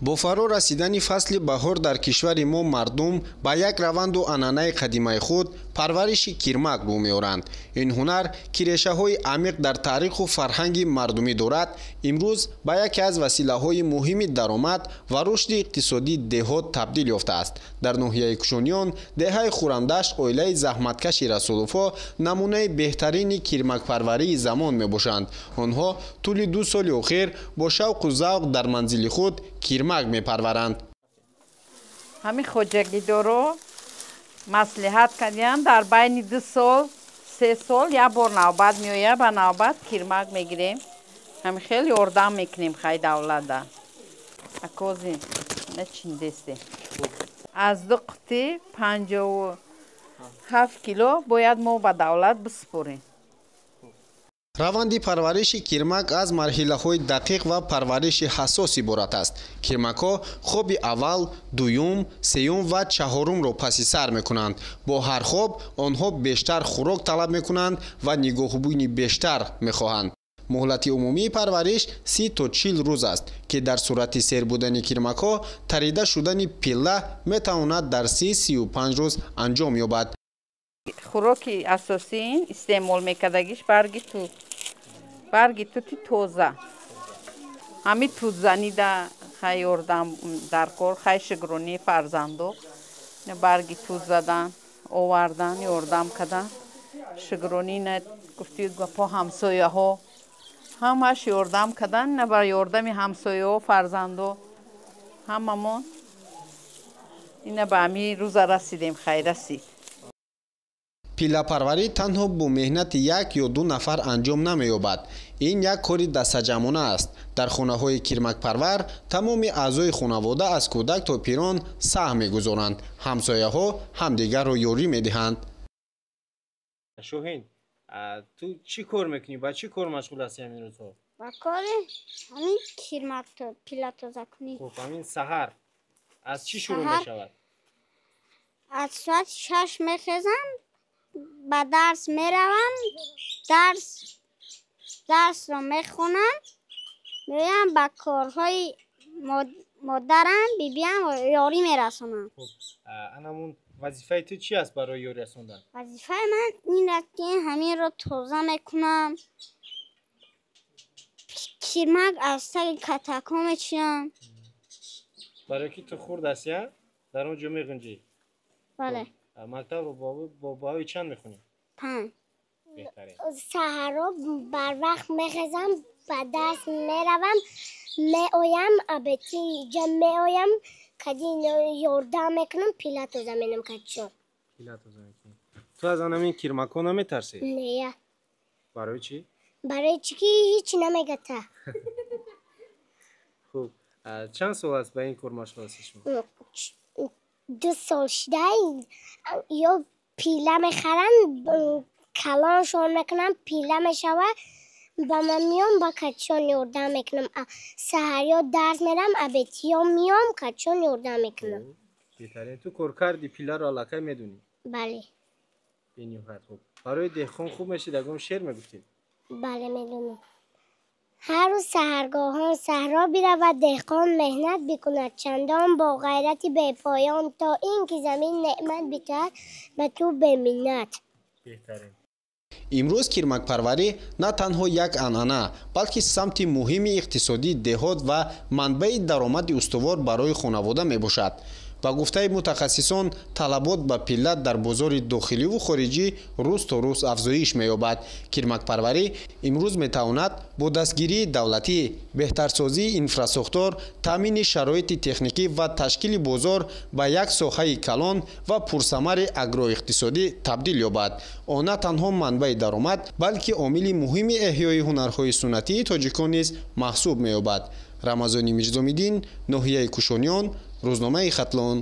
Бо фаро расидани фасли баҳор дар кишвари мо мардум ба як раванду анъанаи қадимаи худ парвариши кирмак рӯ меоранд. Ин ҳунар, ки решаҳои амиқ дар таъриху фарҳанги мардумӣ дорад, имрӯз ба яке аз василаҳои муҳими даромад ва рушди иқтисодии деҳот табдил ёфтааст. Дар ноҳияи Кушониён, деҳаи Хӯрамдашт, оилаи заҳматкаши Расуловҳо намунаи беҳтарини кирмакпарварии замон мебошанд. Онҳо тӯли 2 соли охир бо шавқу завқ дар манзили худ кирмак мепарваранд. Ҳамин хоҷагидоро маслиҳат кардем, дар байни 2 сол 3 сол як бор навбат меояд, ба навбат кирмак мегирем. Ҳамин хеле ёрдам мекунем хай давлата. Акози начиндесте. Аз 2 қути 57 кило бояд мо ба давлат биспорем. Раванди парвариши кирмак аз марҳилаҳои дақиқ ва парвариши ҳассос иборат аст. Кирмакҳо хоби аввал, дуюм, сеюм ва чаҳорумро паси сар мекунанд. Бо ҳар хоб онҳо бештар хӯрок талаб мекунанд ва нигоҳубини бештар мехоҳанд. Муҳлати умумии парвариш 30 то 40 рӯз аст, ки дар сурати сер будани кирмакҳо тарида шудани пилла метавонад дар 30-35 рӯз анҷом ёбад. Хӯроки асосии ин истеъмол мекардагиш барги тут, барги тути тоза. Ҳамин тутзанида хай ёрдам дар кор, хай шукронии фарзандо. Барги тут задан, овардан, ёрдам кардан. Шукронӣ на гуфти гапо ҳамсояҳо ҳамаш ёрдам кардан, на ба ёрдами ҳамсояҳо, фарзандо ҳамамон ина ба ҳамин рӯза расидем, хай расид. Пиллапарварӣ танҳо бо меҳнати як ё 2 нафар анҷом намеёбад. Ин як кори дастаҷамъона аст. Дар хонаҳои кирмакпарвар тамоми аъзои хонавода аз кӯдак то пирон саҳм мегузоранд. Ҳамсояҳо ҳамдигарро ёрӣ медиҳанд. Шоҳин, ту чӣ кор мекунӣ? Ба чӣ кор машғул ҳастӣ ҳамин рӯзҳо? Ба кори ҳамин кирмак пилла тозакунӣ. Хуб, ҳамин саҳар аз чӣ шурӯъ мешавад? Аз соати 6 мехезам, ба дарс меравам, дарсро мехонам, меоям ба корҳои модарам, бибиам ёрӣ мерасонам. Анамун вазифаи ту чӣ аст барои ёрӣ расондан? Вазифаи ман ин аст, ки ҳаминро тоза мекунам, кирмак аз таги катакҳо мечинам. Барои ки ту хурд ҳастӣ, дар он ҷо меғунҷӣ? Бале. Мактабро бо баҳои чанд мехонӣ? 5. Беҳтарин. Саҳарро барвақт мехезам, ба дарс меравам, меоям, абети ҷа меоям, кади ёрдам мекунам, пилла тоза менам кадчон. Пилла тоза мекунӣ. Ту аз ҳамин кирмакҳо наметарсӣ? Не. Барои чӣ? Барои чӣ ки ҳеҷ намегата. Хуб, чанд сол аст ба ин кор машғул ҳастӣ шумо? 2 сол шуда, ё пилла мехаранд, калоншон мекунам, пилла мешавад, ба ман меом, ба качон ёрдам мекунам. Саҳарё дарс мерам, абетиё меом, качон ёрдам мекунам. Беҳтарин. Ту кор карди пилларо аллакай медонӣ? Бале. Бениҳоят хуб. Барои деҳқон хуб мешид, ягон шеър мегуфтӣ? Бале, медонам. Ҳар рӯз саҳаргоҳон саҳро биравад, деҳқон меҳнат бикунад, чандон бо ғайрати бепоён, то ин ки замин неъмат битояд ба ту беминнат. Беҳтарин. Имрӯз кирмакпарварӣ на танҳо як анъана, балки самти муҳими иқтисодии деҳот ва манбаи даромади устувор барои хонавода мебошад. Ба гуфтаи мутахассисон, талабот ба пилла дар бозори дохиливу хориҷӣ рӯз то рӯз афзоиш меёбад. Кирмакпарварӣ имрӯз метавонад бо дастгирии давлатӣ, беҳтарсозии инфрасохтор, таъмини шароити техникӣ ва ташкили бозор ба як соҳаи калон ва пурсамари агроиқтисодӣ табдил ёбад. Он на танҳо манбаи даромад, балки омили муҳими эҳёи ҳунарҳои суннатии тоҷикон низ маҳсуб меёбад. Рамазони Мирзомиддин, ноҳияи Кушониён, рӯзномаи Хатлон.